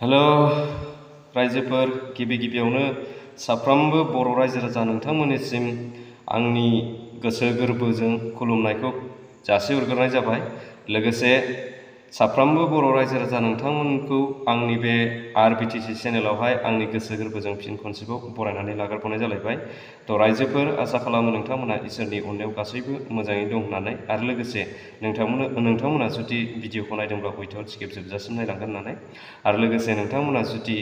Hello रायजोफोर गिबियावनो साफ्रोमबो बर' रायजो राजा नोंथांमोननिसिम आंनि गोसो गोरबोजों खुलुमनायखौ जासिहरग्रोनाय जाबाय। लोगोसे साफ्रोमबो बर' रायजो राजा नोंथांमोनखौ आंनि बे RBTC चेनेलावहाय आंनि गोसो गोरबोजों फिन खनसेबाव बरायनानै लाग्रोबावनाय जालायबाय। रायजोफोर आसा खालामो नोंथांमोना इसोरनि अननायाव गासैबो मोजाङै दं होननानै, आरो लोगोसे नोंथांमोना जुदि भिडिअखौ नायदोंब्ला हयथ' स्किप जोबजासिम नायलांगोन होननानै, आरो लोगोसे नोंथांमोना जुदि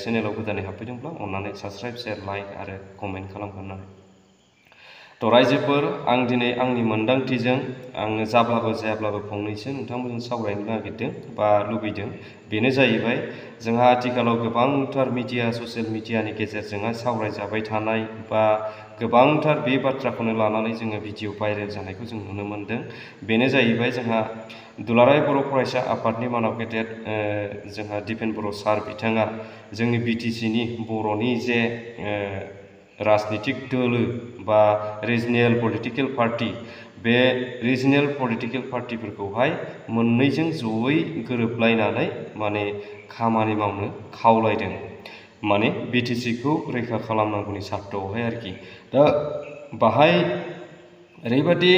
चेनेलाव गोदानै हाबफैदोंब्ला अन्नानै साबस्क्राइब, शेयार, लाइक आरो कमेन्ट खालामगोन होननानै। रायजोफोर, आं दिनै आंनि मोन्दांथिजों आङो जाब्लाबो जायाब्लाबो फंनैसो नोंथांमोनजों सावरायनो नागिरदों बा लुबैदों। बेनो जाहैबाय, जोंहा आथिखालाव गोबांथार ससियेल मिडियानि गेजेरजोंहाय सावरायजाबाय थानाय बा गोबांथार बे बाथ्राखौनो लानानै जोङो भिडिअ भाइरेल जानायखौ जों नुनो मोनदों। बेनो जाहैबाय जोंहा दुलाराय बर' फरायसा आफादनि मानाव गेदेर जोंहा दिपेन बर' सार बिथाङा जोंनि BTCनि बर'नि जे राजनितिक दोलो बा रिजनेल पलिटिकेल पार्टि, बे रिजनेल पलिटिकेल पार्टिफोरखौहाय मोननैजों जयै गोरोबलायनानै खामानि मावनो खावलायदों। BTCखौ रैखा खालामनांगौनि सार्थ'आवहाय आरोखि। दा बाहाय ओरैबादि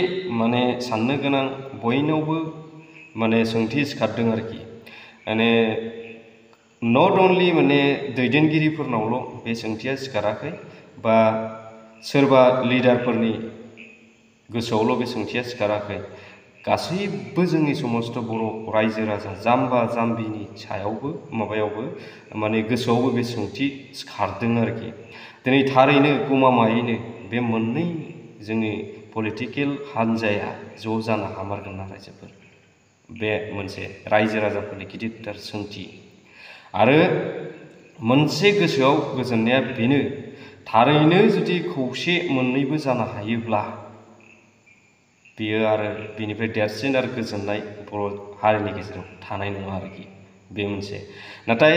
साननो गोनां बयनावबो सोंथि सिखारदों आरोखि। नट अनलि दैदेनगिरिफोरनावल' बे सोंथिया सिखाराखै बा सोरबा लिडारफोरनि गोसोआवल' बे सोंथिया सिखाराखै, गासैबो जोंनि समस्त बर' रायजो राजा जाम्बा जाम्बिनि सायावबो गोसोआवबो बे सोंथि सिखारदों आरोखि। दिनै थारैनो गमामायैनो बे मोननै जोंनि पलिटिकेल हान्जाया ज' जानो हामारगोन ना रायजोफोर? बे मोनसे रायजो राजाफोरनि गिदिरथार सोंथि। आरो मोनसे गोसोआव गोजोननाया बेनो, थारैनो जुदि खौसे मोननैबो जानो हायोब्ला बेयो आरो बेनिफ्राय देरसिन आरो गोजोननाय बर' हारिनि गेजेराव थानाय नङा आरोखि। बे मोनसे। नाथाय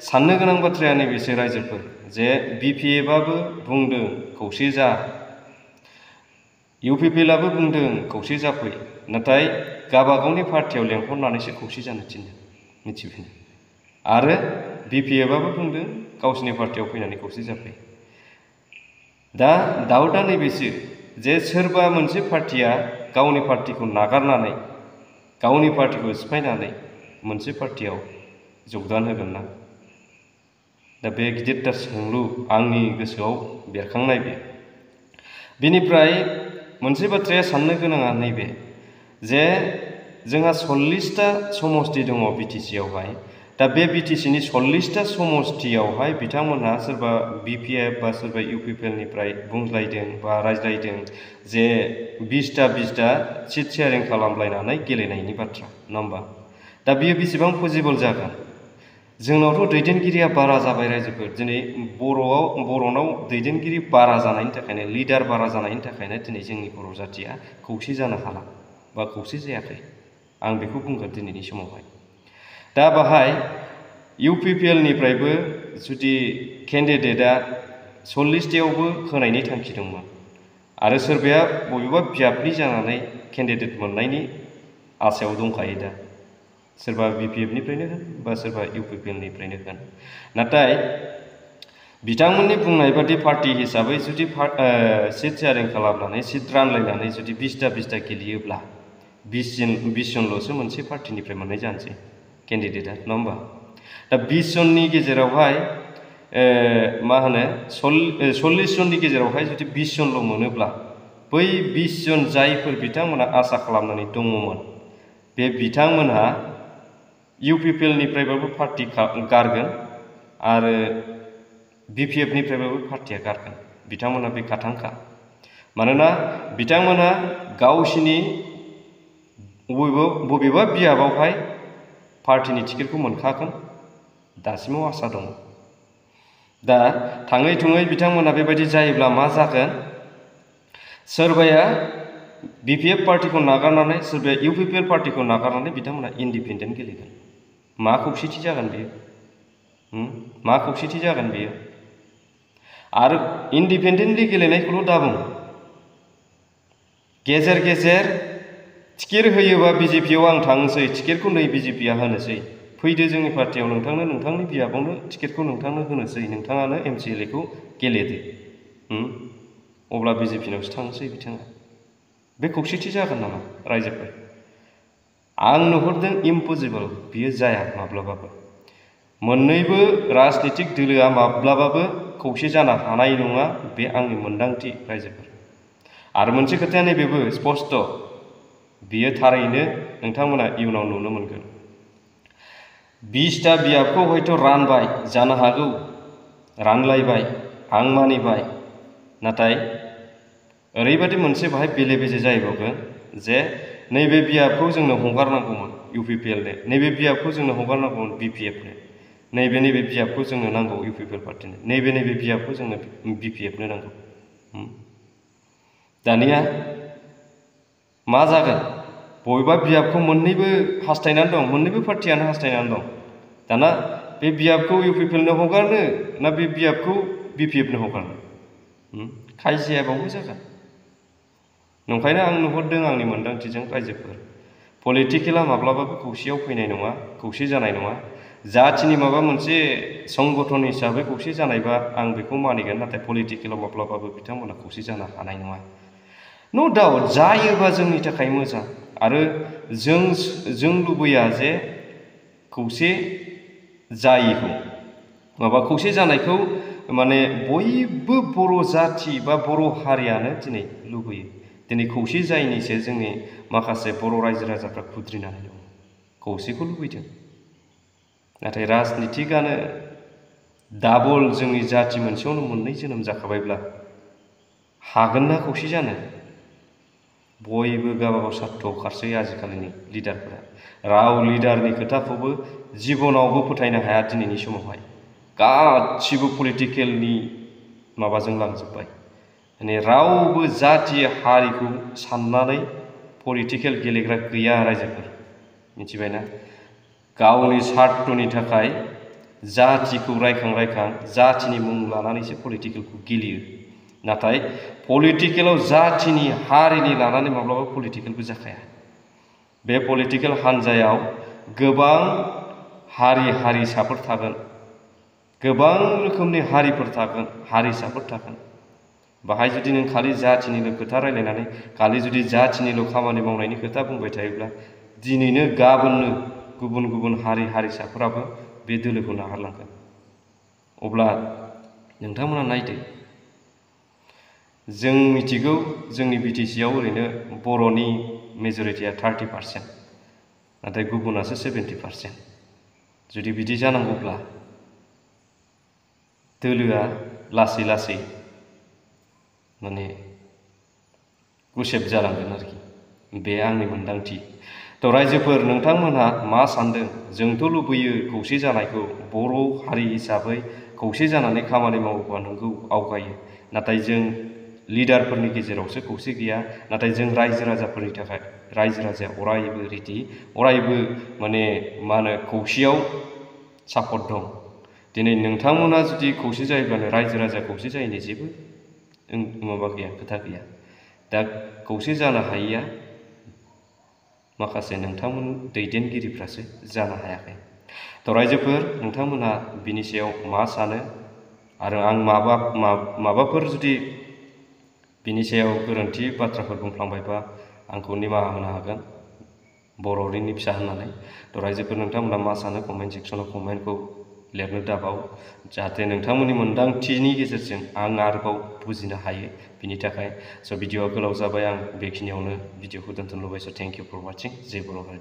साननो गोनां बाथ्राया नैबेसो रायजोफोर, जे BPFआबो बुंदों खौसे जा, UPPLआबो बुंदों खौसे जाफै, नाथाय गावबागावनि पार्टियाव लेंहरनानैसो खौसे जानो थिनदों, मिथिबाय? आरो BPFआबो बुंदों गावसिनि पार्टियाव फैनानै खौसे जाफै। दा दाउटआ नैबेसो, जे सोरबा मोनसे पार्टिया गावनि पार्टिखौ नागारनानै, गावनि पार्टिखौ सिफायनानै मोनसे पार्टियाव जगदान होगोन ना? दा बे गिदिरथार सोंलु आंनि गोसोआव बेरखांनाय बे। बेनिफ्राय मोनसे बाथ्राया साननो गोनाङा नैबे, जे जोंहा 40टा समष्टि दङ BTCआवहाय। दा बे BTCनि 40टा समष्टियावहाय बिथांमोनहा सोरबा BPF बा सोरबा UPPLनिफ्राय बुंज्लायदों बा रायज्लायदों जे 20टा सिट शेयारिं खालामलायनानै गेलेनायनि बाथ्रा, नङा होमबा? दा बियो बेसेबां पसिबल जागोन? जोंनावथ' दैदेनगिरिया बारा जाबाय रायजोफोर। दिनै बर'नाव दैदेनगिरि बारा जानायनि थाखायनो, लिडार बारा जानायनि थाखायनो दिनै जोंनि बर' जाथिया खौसे जानो हाला बा खौसे जायाखै। आं बेखौ बुंगोन दिनैनि समावहाय। दा बाहाय UPPLनिफ्रायबो जुदि केन्डिडेटआ 40टायावबो होनायनि थांखि दंमोन, आरो सोरबाया बबेबा बियाबनि जानानै केन्डिडेट मोननायनि आसायाव दंखायो दा, सोरबा BPFनिफ्रायनो होन बा सोरबा UPPLनिफ्रायनो होन। नाथाय बिथांमोननि बुंनाय बादि पार्टि हिसाबै जुदि सिट शेयारिं खालामनानै, सिट रानलायनानै जुदि 20टा गेलेयोब्ला 20 जनल'सो मोनसे पार्टिनिफ्राय मोननाय जानोसै केन्डिडेटआ, नङा होमबा? दा 20 जननि गेजेरावहाय 40 जननि गेजेरावहाय जुदि 20 जनल' मोनोब्ला, बै 20 जन जायफोर बिथांमोनहा आसा खालामनानै दङमोन, बे बिथांमोनहा UPPLनिफ्रायबाबो पार्टि गारगोन आरो BPFनिफ्रायबाबो पार्टिया गारगोन। बिथांमोनहा बे खाथांखा। मानोना बिथांमोनहा गावसिनि बबेबा बियाबावहाय पार्टिनि टिकेटखौ मोनखागोन, दासिमाव आसा दङ। दा थाङै थुङै बिथांमोनहा बेबायदि जायोब्ला मा जागोन? सोरबाया BPF पार्टिखौ नागारनानै, सोरबाया UPPL पार्टिखौ नागारनानै बिथांमोनहा इन्डिपेन्डेन्ट गेलेगोन। मा खौसेथि जागोन बेयो? मा खौसेथि जागोन बेयो? आरो इन्डिपेन्डेन्टलि गेलेनायखौल' दाबुं, गेजेर टिकेट होयोबा BJPआव आं थांनोसै, टिकेटखौ नै BJPआ होनोसै, फैदो जोंनि पार्टियाव नोंथांनो नोंथांनि बियाबावनो टिकेटखौ नोंथांनो होनोसै नोंथाङानो MCLA खौ गेलेदो अब्ला BJP नावसो थांसै बिथाङा बे खौसेथि जागोन नामा रायजोफोर आं नुहुरदों इम्पसिबल बियो जाया माब्लाबाबो मोननैबो राजनीतिक दोलोआ माब्लाबाबो खौसे जानो हानाय नङा बे आंनि मोन्दांथि रायजोफोर आरो मोनसे खोथाया नैबेबो स्पष्ट बियो थारैनो नोंथांमोना इयुनाव नुनो मोनगोन 20टा बियाबखौ हयथ' रानबाय जानो हागौ रानलायबाय आं मानिबाय नाथाय ओरैबायदि मोनसे बाहाय बेले-बेजे जाहैबावगोन जे नैबे बियाबखौ जोंनो हगारनांगौमोन UPPLनो नैबे बियाबखौ जोंनो हगारनांगौमोन BPFनो नैबे बियाबखौ जोंनो नांगौ UPPL पार्टिनो नैबे बियाबखौ जोंनो BPFनो नांगौ दानिया मा जागोन बबेबा बियाबखौ मोननैबो हास्थायनानै दं मोननैबो पार्टियानो हास्थायनानै दं दाना बे बियाबखौ UPPLनो हगारनो ना बे बियाबखौ BPFनो हगारनो खायजिया बावबो जागोन नंखायनो आं नुहुरदों आंनि मोन्दांथिजों रायजोफोर पलिटिकेला माब्लाबाबो खौसेयाव फैनाय नङा खौसे जानाय नङा जाथिनि माबा मोनसे संगठन हिसाबै खौसे जानायबा आं बेखौ मानिगोन नाथाय पलिटिकेलाव माब्लाबाबो बिथांमोना खौसे जानो हानाय नङा नो डाउट जायोबा जोंनि थाखाय मोजां आरो जों लुबैया जे खौसे जायिखौ माबा खौसे जानायखौ माने बयबो बर' जाथि बा बर' हारियानो दिनै लुबैयो दिनै खौसे जायैनिसो जोंनि माखासे बर' रायजो राजाफ्रा खुद्रिनानै दं खौसेखौ लुबैदों नाथाय राजनितिकआनो डाबल जोंनि जाथि मोनसेयावनो मोननै जोनोम जाखाबायब्ला हागोन ना खौसे जानो बयबो गावबागाव स्वार्थआव खारसै आजिखालिनि लिडारफोरा राव लिडारनि खोथाखौबो जिबनावबो फोथायनो हाया दिनैनि समावहाय गासिबो पलिटिकेलनि माबाजों लांजोब्बाय माने रावबो जाथि हारिखौ साननानै पलिटिकेल गेलेग्रा गैया रायजोफोर मिथिबायना गावनि स्वार्थनि थाखाय जातिखौ रायखां जातिनि मुं लानानैसो पलिटिकेलखौ गेलेयो नाथाय पलिटिकेलाव जातिनि हारिनि लानानै माब्लाबा पलिटिकेलबो जाखाया बे पलिटिकेल हान्जायाव गोबां हारिसाफोर थागोन गोबां रोखोमनि हारिफोर थागोन हारिसाफोर थागोन बाहाय जुदि नों खालि जातिनिल' खोथा रायलायनानै खालि जुदि जातिनिल' खामानि मावनायनि खोथा बुंबाय थायोब्ला दिनैनो गाबोननो गुबुन हारिसाफोराबो बे दोलोखौ नागारलांगोन अब्ला नोंथांमोना नायदो जों मिथिगौ जोंनि BTCआव ओरैनो बर'नि मेजरिटिया 30% नाथाय गुबुनासो 70% जुदि बिदि जानांगौब्ला दोलोआ लासै माने गुसेब जालांगोन आरोखि बे आंनि मोन्दांथि थ' रायजोफोर नोंथांमोनहा मा सान्दों जोंथ' लुबैयो खौसे जानायखौ बर' हारि हिसाबै खौसे जानानै खामानि मावोबा नोंगौ आवगायो नाथाय जों लिडारफोरनि गेजेरावसो खौसे गैया नाथाय जों रायजो राजाफोरनि थाखाय रायजो राजाया अरायबो रेडि अरायबो माने मा होनो खौसेयाव सापर्ट दं दिनै नोंथांमोना जुदि खौसे जायोब्लानो रायजो राजा खौसे जायैनि जेबो माबा गैया खोथा गैया दा खौसे जानो हायैया माखासे नोंथांमोन दैदेनगिरिफ्रासो जानो हायाखै थ' रायजोफोर नोंथांमोनहा बिनि सायाव मा सानो आरो आं माबाफोर जुदि बिनि सायाव गोरोन्थि बाथ्राफोर बुंफ्लांबायबा आंखौ निमाहा होनो हागोन बर'नि फिसा होननानै थ' रायजोफोर नोंथांमोना मा सानो कमेन्ट सेक्सनाव कमेन्टखौ लिरनो दाबाव जाहाथे नोंथांमोननि मोन्दांथिनि गेजेरजों आं आरोबाव बुजिनो हायो बिनि थाखाय स' भिडिअआ गोलाव जाबाय आं बेखिनियावनो भिडिअखौ दोनथ'नो लुबैयो स' थेंक इउ फर वाचिं जय बर' हारि